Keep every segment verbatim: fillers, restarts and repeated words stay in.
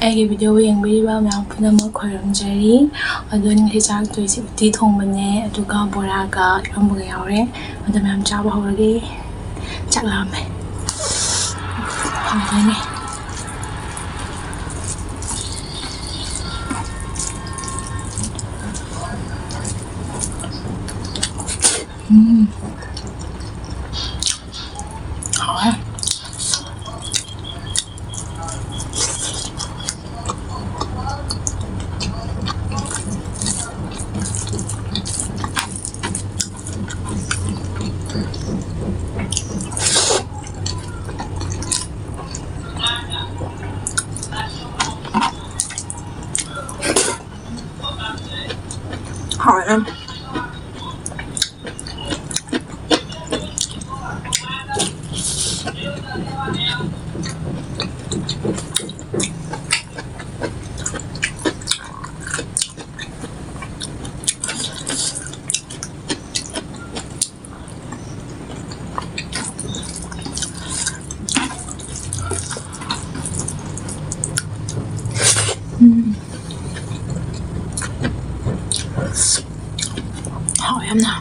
ꯑꯩꯒꯤ video ꯌꯦꯡꯕꯤꯔꯤꯕ ꯃꯌꯥꯝ ꯄꯨꯝꯅꯃꯛ ꯈꯣꯏꯔꯝꯖꯔꯤ꯫ ꯑꯗꯣ ꯉꯁꯤ ꯆꯥꯔꯛꯇꯣꯏꯁꯦ ꯎꯇꯤ ꯊꯣꯡꯕꯅꯦ, ꯑꯗꯨꯒ ꯕꯣꯔꯥꯒ ꯏꯔꯣꯝꯕꯒ ꯌꯥꯎꯔꯦ꯫ ꯑꯗꯣ ꯃꯌꯥꯝ ꯆꯥꯕ ꯍꯧꯔꯒꯦ꯫ ꯆꯥꯛ ꯂꯥꯝꯃꯦ꯫ ꯍꯥꯎꯗꯣꯏꯅꯦ꯫ ꯎꯝ꯫ ꯍꯥꯎꯋꯦ꯫ ꯍꯥꯎꯋꯦ꯫ ꯎꯝ꯫ ꯍꯥꯎꯋꯦ ꯌꯥꯝꯅ꯫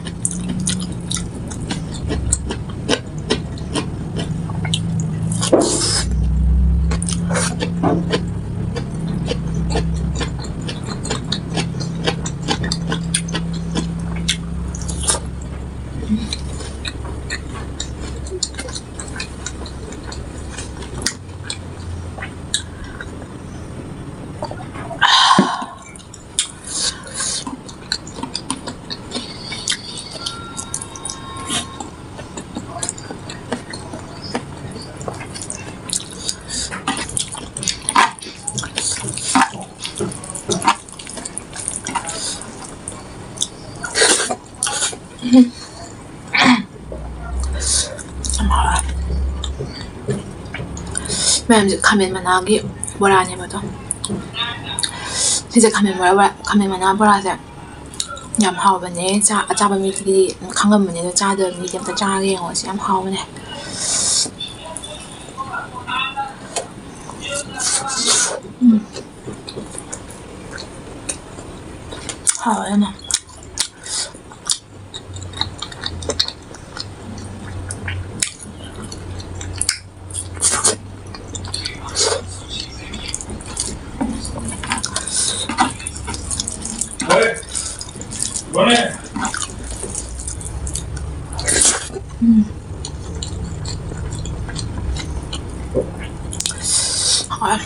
ꯃꯌꯥꯝꯁꯦ ꯈꯥꯃꯦꯟ ꯃꯅꯥꯒꯤ ꯕꯣꯔꯥꯅꯦꯕ ꯑꯗꯣ꯫ ꯁꯤꯁꯦ ꯈꯥꯃꯦꯟ ꯕꯣꯔꯥ, ꯈꯥꯃꯦꯟ ꯃꯅꯥ ꯕꯣꯔꯥꯁꯦ ꯌꯥꯝ ꯍꯥꯎꯕꯅꯦ꯫ ꯆꯥ-, ꯑꯆꯥꯕ ꯃꯤꯗꯤ ꯈꯪꯉꯝꯕꯅꯦ, ꯑꯗꯣ ꯆꯥꯗꯕ ꯃꯤꯗꯤ ꯑꯝꯇ ꯆꯥꯔꯒ ꯌꯦꯡꯉꯣ꯫ ꯁꯤ ꯌꯥꯝ ꯍꯥꯎꯕꯅꯦ꯫ ꯍꯥꯎꯋꯦ ꯌꯥꯝꯅ꯫ ꯎꯝ꯫ ꯍꯥꯎꯋꯦ꯫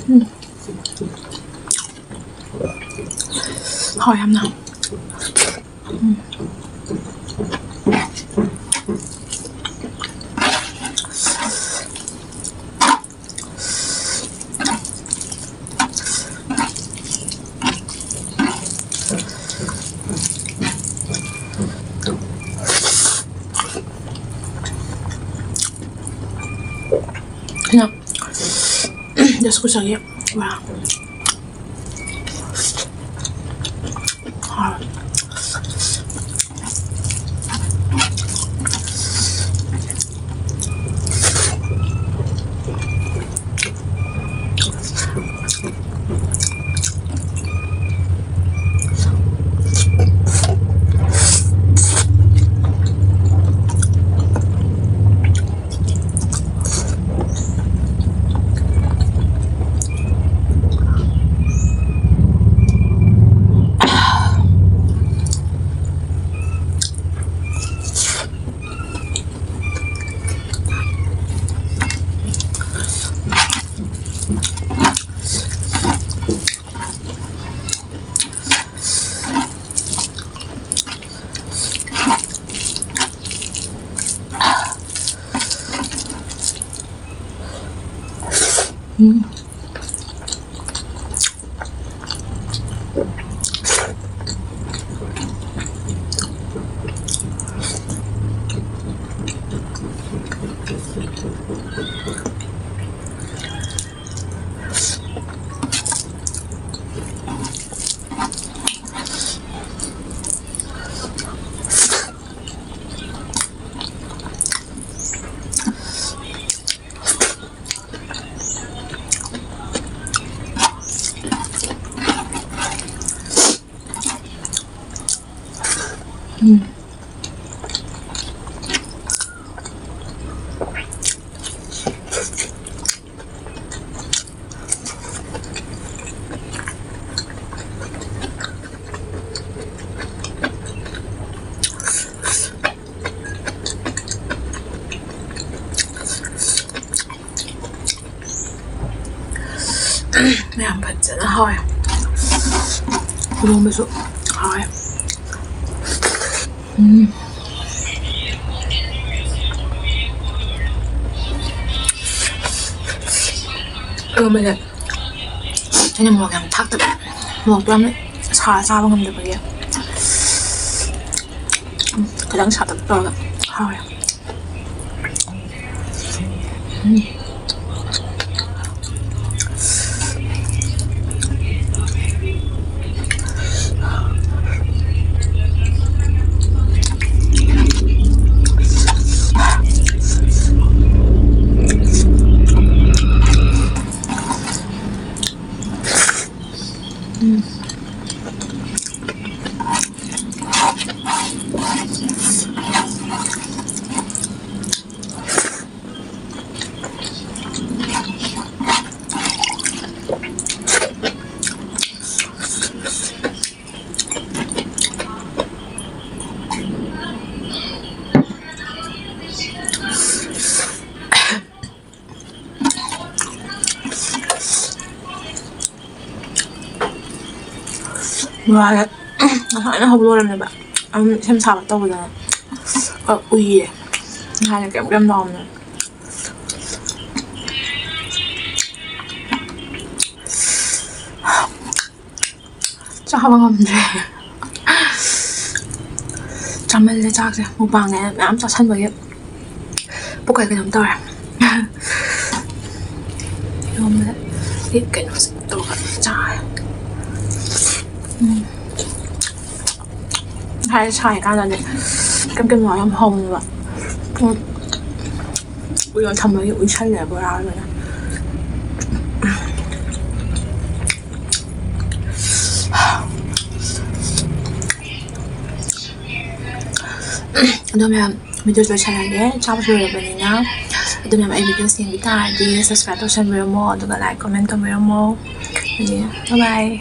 ꯎꯝ꯫ ꯍꯥꯎꯋꯦ ꯌꯥꯝꯅ꯫ ꯎꯝ꯫ ꯌꯥꯝ ꯗꯁꯀꯨꯁꯥꯒꯤ ꯕꯣꯔꯥ꯫ ꯍꯥꯎꯋꯦ꯫ ꯎꯝ꯫ ꯎꯝ꯫ ꯃꯌꯥꯝ ꯐꯖꯅ ꯍꯥꯎꯋꯦ꯫ ꯏꯔꯣꯝꯕꯁꯨ ꯍꯥꯎꯋꯦ꯫ ꯎꯝ꯫ ꯏꯔꯣꯝꯕꯁꯦ ꯑꯩꯅ ꯃꯣꯔꯣꯛ ꯌꯥꯝ ꯊꯥꯛꯇꯕ, ꯃꯣꯔꯣꯛꯇꯣ ꯌꯥꯝꯅ ꯁꯥ ꯆꯥꯕ ꯉꯝꯗꯕꯒꯤ ꯈꯤꯇꯪ ꯁꯥꯇꯛ ꯇꯧꯔꯒ ꯍꯥꯎꯋꯦ꯫ ꯎꯝ꯫ ꯉꯁꯥꯏꯅ ꯍꯧꯕ ꯂꯣꯏꯔꯝꯅꯦꯕ꯫ ꯑꯗꯨꯝ ꯁꯦꯝ ꯁꯥꯕ ꯇꯧꯕꯗꯅꯦ꯫ ꯑ, ꯎꯏꯌꯦ꯫ ꯉꯁꯥꯏꯅ ꯀꯩꯝ ꯀꯩꯝ ꯇꯧꯔꯝꯅꯦ꯫ ꯆꯥꯕ ꯉꯝꯗ꯭ꯔꯦ꯫ ꯆꯥꯃꯜꯂꯦ ꯆꯥꯛꯁꯦ꯫ ꯃꯨꯛꯕꯥꯡꯅꯦ ꯃꯌꯥꯝ ꯆꯥꯁꯟꯕꯒꯤ ꯄꯨꯛꯀ ꯀꯩꯅꯣꯝ ꯇꯧꯔꯦ꯫ ꯏꯔꯣꯝꯕꯗ ꯀꯩꯅꯣꯁꯦ ꯇꯧꯔꯒ ꯆꯥꯔꯦ꯫ ꯎꯝ꯫ ꯉꯁꯥꯏ ꯁꯥꯔꯤꯀꯥꯟꯗꯗꯤ ꯀꯩꯝ ꯀꯩꯅꯣ ꯌꯥꯝ ꯍꯧꯋꯦꯕ꯫ ꯎꯝ꯫ ꯎꯏꯔ ꯊꯝꯕꯒꯤ ꯎꯏꯁꯜꯂꯦ ꯕꯣꯔꯥ ꯑꯣꯏꯕꯅ꯫ ꯑꯗꯣ ꯃꯌꯥꯝ, videoꯁꯦ ꯂꯣꯏꯁꯜꯂꯒꯦ꯫ ꯆꯥꯕꯁꯨ ꯂꯣꯏꯔꯕꯅꯤꯅ꯫ ꯑꯗꯣ ꯃꯌꯥꯝ, ꯑꯩ videoꯁꯦ ꯌꯦꯡꯕꯤ ꯇꯥꯔꯗꯤ subscribe ꯇꯧꯁꯟꯕꯤꯔꯝꯃꯣ, ꯑꯗꯨꯒ like, comment ꯇꯧꯕꯤꯔꯝꯃꯣ꯫ ꯑꯗꯨꯗꯤ bye bye꯫